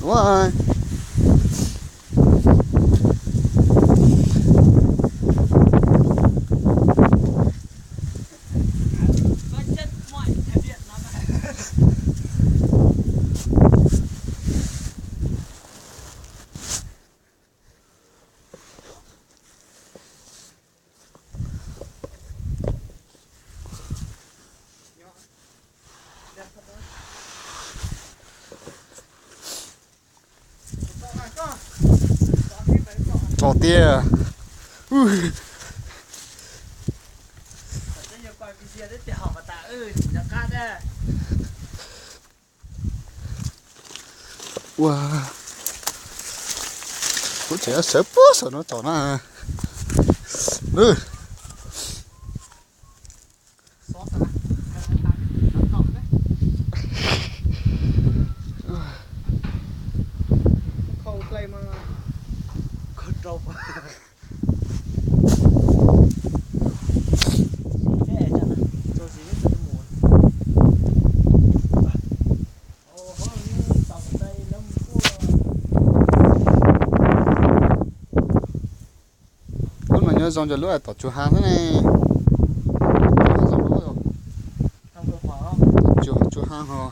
Ua, txog tiag. Ua, kuv tseem sawv puag saum no tsom na. Lub no nyob zoo rau lub tom Tsuas Hav xwb ne. Tsuas Hav ho.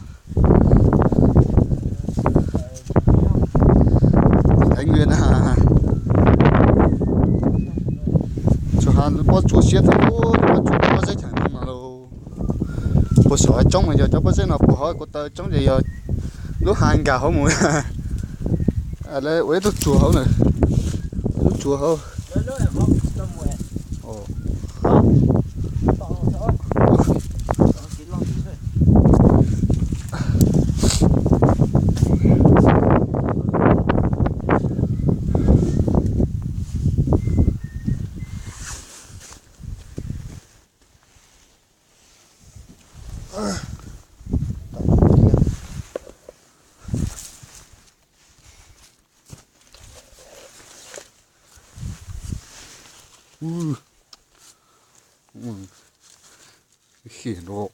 Thaib Nwiam na. Tsuas Hav pob tsuas siab thaum pob tsuas pob zeb cheem no lauj. Puag saum coob mas yog cov pob zeb no, puag hauv ko taw coob ces yog lub hav nkag hauv mus. Lawv ua ib tug tsuas hauv na, lub tsuas hauv. Khij nrau.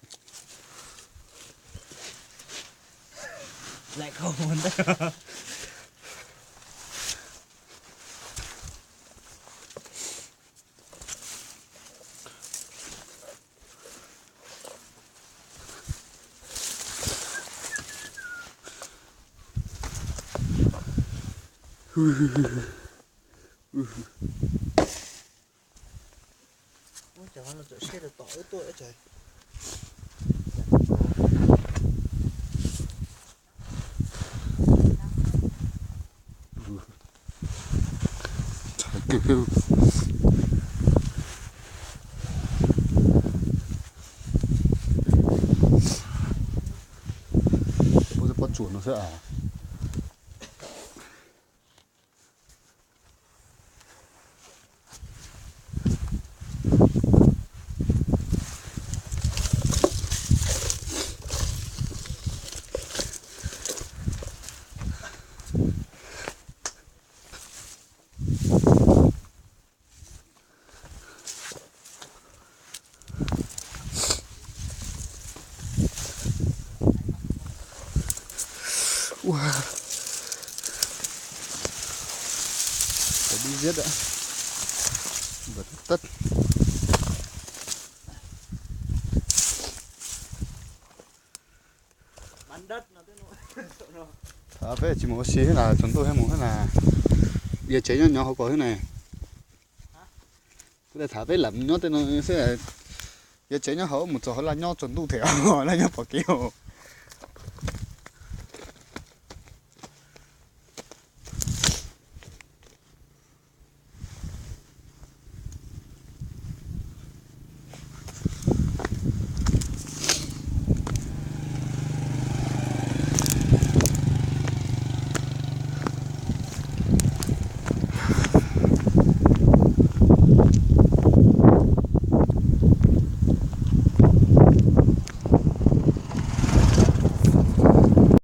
Pob tsuas no xwb a. Ua, dib ziab, teb. Thaum peb tsis mus ua si thiab na, tsaus ntuj thiab mus thiab na. Yog tsev nyob nyob hauv ko thiab ne. Kuv tham peb lam nyob tej no xwb. Yog tsev nyob hauv mus txog hauv laj nyob tsaus ntuj thiab, laj nyob pom kev os.